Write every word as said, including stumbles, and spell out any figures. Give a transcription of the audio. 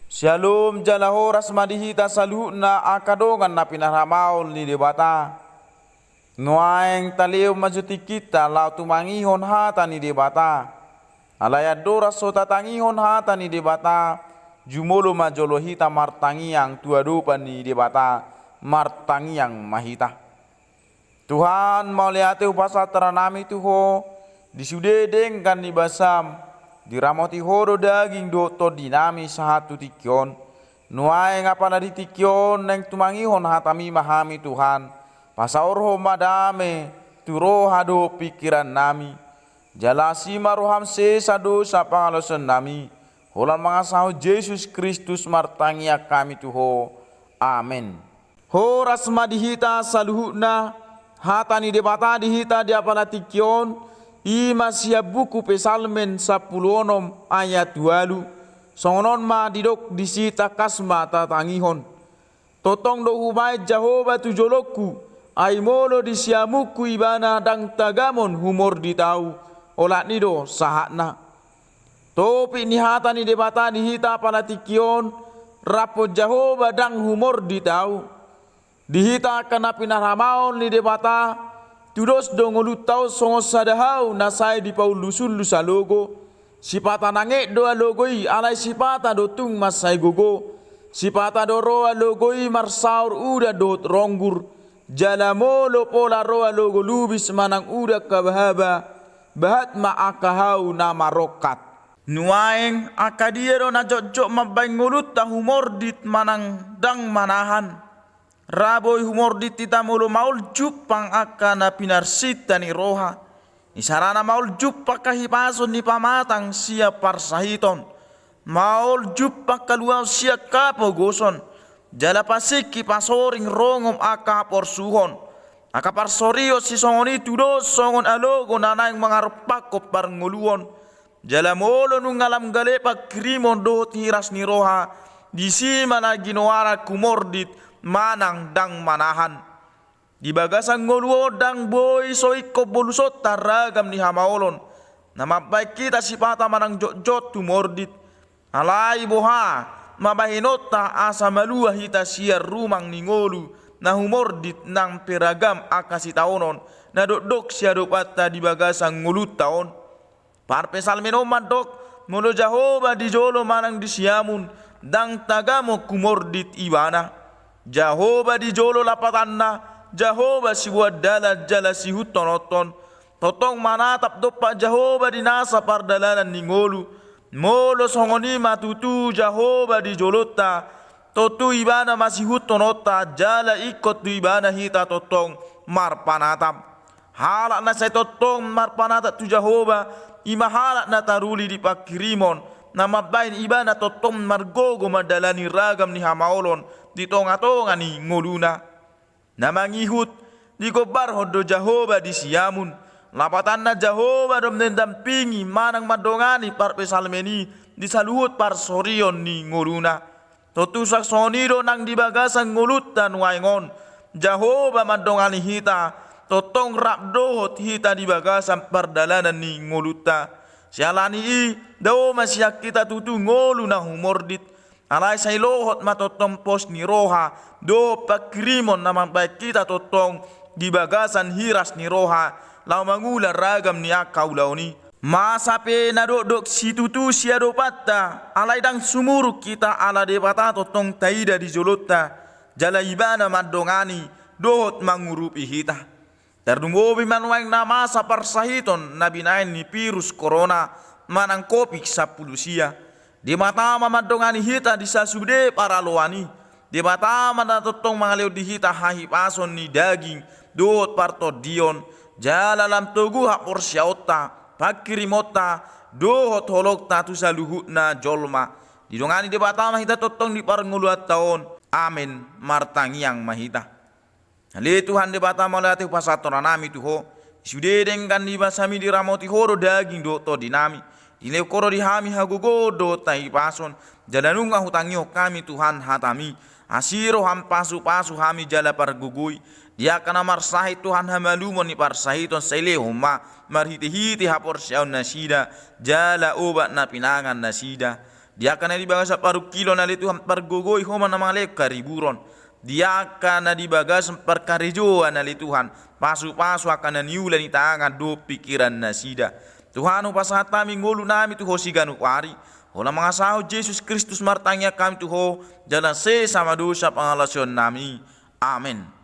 Syalom jala horas ma di hita saluhutna angka dongan na pinarhamaol ni Debata. Nuaeng talehon ma jo tingkinta laho tumangihon hata ni Debata. Alai andorang so tatangihon hata ni Debata, jumolo ma jolo hita martangiang tu adopan ni Debata, martangiang ma hita. Tuhan, mauliate hupasahat rohanami tu Ho, di sude denggan ni basam, diramoti Ho do daging dohot tondinami sahat tu tingki on. Nuaeng apala di tingki on naeng tumangihon hatami ma hami Tuhan, pasaorhon ma dame tu roha dohot pingkirannami. Jala asi ma roham sesa dosa pangalaosionnami, holan mangasahon Jesus Kristus martangiang hami tu Ho. Amen. Horas ma di hita saluhutna, hata ni Debata di hita di apala tingki on, i ma sian buku Psalmen sampulu onom ayat ualu, songon on ma didok disi, tangkas ma tatangihon. Tongtong do hubaen Jahowa tu jolongku, ai molo di siamunku Ibana ndang tagamon humordit ahu, olat ni i do sahatna. Topik ni hata ni Debata di hita apala tingki on, raphon Jahowa ndang humordit ahu. Di hita angka na pinarhamaol ni Debata, tudos do ngolunta on songon sada hau na sai dipaullusullus alogo. Sipata nanget do alogo i, alai sipata do tung mansai gogo. Sipata do ro alogo i marsaor udan dohot ronggur. Jala molo pola ro alogo lubis manang udan habahaba, bahat ma angka hau na marongkat. Nuaeng, angka dia do na jotjot mambaen ngolunta humordit manang ndang manahan? Ra boi humordit hita molo maol jumpang angka na pinarsinta ni roha. Isarana maol jumpang hahipason ni pamatang sian parsahiton. Maol jumpang haluaon sian hapogoson. Jala pasingki pasoring rongom angka haporsuhon. Angka parsorion sisongon i tudos songon alogo na naeng mangarompakkon parngoluon. Jala molo nunga lam gale pangkirimon dohot hiras ni roha, disi ma na ginoaran humordit manang ndang manahan. Di bagasan ngolu on ndang boi so ingkon bolusonta ragam ni hamaolon na mambaen hita sipata manang jotjot humordit. Alai boha ma bahenonta asa malua hita sian rumang ni ngolu na humordit nang pe ragam angka sitaonon na dokdok siadopanta di bagasan ngolunta on? Parpsalmen on mandok, molo Jahowa di jolo manang di siamun, ndang tagamon humordit Ibana. Jahowa di jolo lapatanna, Jahowa siboan dalan jala sihuthononhon. Tongtong manatap dompak Jahowa di nasa pardalanan ni ngolu. Molo songon i ma tutu Jahowa di jolonta, tontu Ibana ma sihuthononta jala ingkon tu Ibana hita tongtong marpanatap. Halak na sai tongtong marpanatap tu Jahowa, i ma halak na taruli di pangkirimon, na mambaen Ibana tongtong margogo mandalani ragam ni hamaolon di tongatonga ni ngoluna. Na mangihut, digombarhon do Jahowa di siamun. Lapatanna Jahowa do mendampingi manang mandongani parpsalmen i di saluhut parsorion ni ngoluna. Tontu saksoni do nang di bagasan ngolunta nuaeng on. Jahowa mandongani hita, tongtong rap dohot hita di bagasan pardalanan ni ngolunta. Siala ni i, dao ma sian hita tutu ngolu na humordit. Alai sai lohot ma tongtong pos ni roha dohot pangkirimon na mambaen hita tongtong di bagasan hiras ni roha laho mangula ragam ni angka ulaon i. Masa pe na dokdok situtu siadopanta, alai ndang sumurung hita ala Debata tongtong taida di jolonta, jala Ibana mandongani dohot mangurupi hita. Tarlumobi ma nuaeng na masa parsahiton na binahen ni virus korona manang Covid sampulu sia. Debata ma mandongani hita di sasude paraloan i. Debata ma na tongtong mangalehon di hita hahipason ni daging dohot partondion, jala lam togu haporseaonta, pangkirimonta dohot holongta tu saluhutna jolma. Didongani Debata ma hita tongtong di parngoluanta on. Amen. Martangiang ma hita. Ale Tuhan Debata, mauliate hupasahat rohanami tu Ho. Di sude denggan ni basami diramoti Ho do daging dohot tondinami. Dilehon Ho do di hami hagogoon dohot hahipason. Jala nunga hutangihon hami Tuhan hatami. Asi roham pasupasu hami jala pargogoi. Di angka na marsahit Tuhan hamalumon ni parsahiton sai lehon ma marhitehite haporseaon nasida jala obat na pinangan nasida. Di angka na di bagasan parungkilon, ale Tuhan, pargogoi Ho ma na mangalehon hariburon. Di angka na di bagasan parkarejoan, ale Tuhan, pasupasu angka na niula ni tangan dohot pingkiran nasida. Tuhan, hupasahat hami ngolunami tu Ho siganup ari. Holan mangasahon Jesus Kristus martangiang hami tu Ho, jala sesa ma dosa pangalaosionnami. Amen.